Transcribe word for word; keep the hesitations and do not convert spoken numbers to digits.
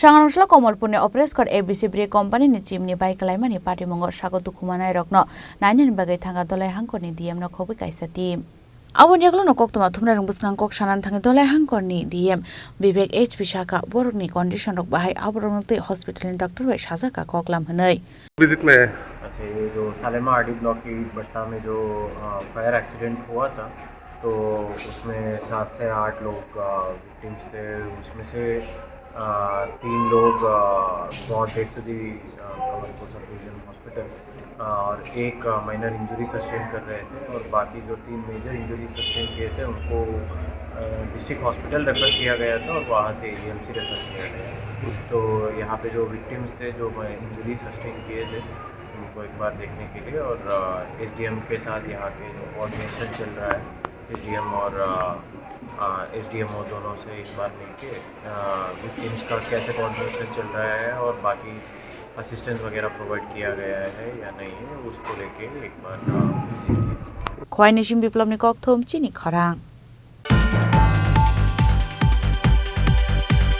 Sangrongsola Komolpurni Operation A B C Brick Company ni chimni bai kalaimani patimungo sago dukhu manairokno nainani bagwi thangkha Dholai hangkorni D M no khobwi kaisa team. Aboni yagulono koktwma thumnairok bwskang kok sanani thangwi Dholai hangkorni D M Vivek H P sakha borokni condition rok bahai, aborokno tei hospital ni doctor bai sajakha koklam hwnwi. Visit me. अच्छा, ये जो सालेमा RD block की भट्टा में जो, अ, fire accident हुआ था, तो उसमें सात से आठ लोग, अ, विक्टिम्स थे। उसमें से, अ, तीन लोग, अ, ब्रॉट डेड टू दी, अ, कमलपुर सब डिवीजन हॉस्पिटल, अ, और एक, अ, माइनर इंजरी सस्टेन कर रहे थे, और बाकी जो तीन मेजर इंजरी सस्टेन किए थे, उनको, अ, डिस्ट्रिक्ट हॉस्पिटल रेफर किया गया था और वहाँ से एडीएमसी रेफर किया गया। तो यहाँ पे जो विक्टिम्स थे, जो इंजरी सस्टेन किए थे, उनको एक बार देखने के लिए, और, अ, एसडीएम के साथ यहाँ के जो कोऑर्डिनेशन चल रहा है, एसडीएम और, अ, अ, एसडीएमओ दोनों से एक बार मिलके, अ, विक्टिम्स का कैसे कोऑर्डिनेशन चल रहा है और बाकी असिस्टेंस वगैरह प्रोवाइड किया गया है या नहीं है, उसको लेके एक बार, अ, विजिट किया। Khowai ni sim Biplobni kokthum chini khorang.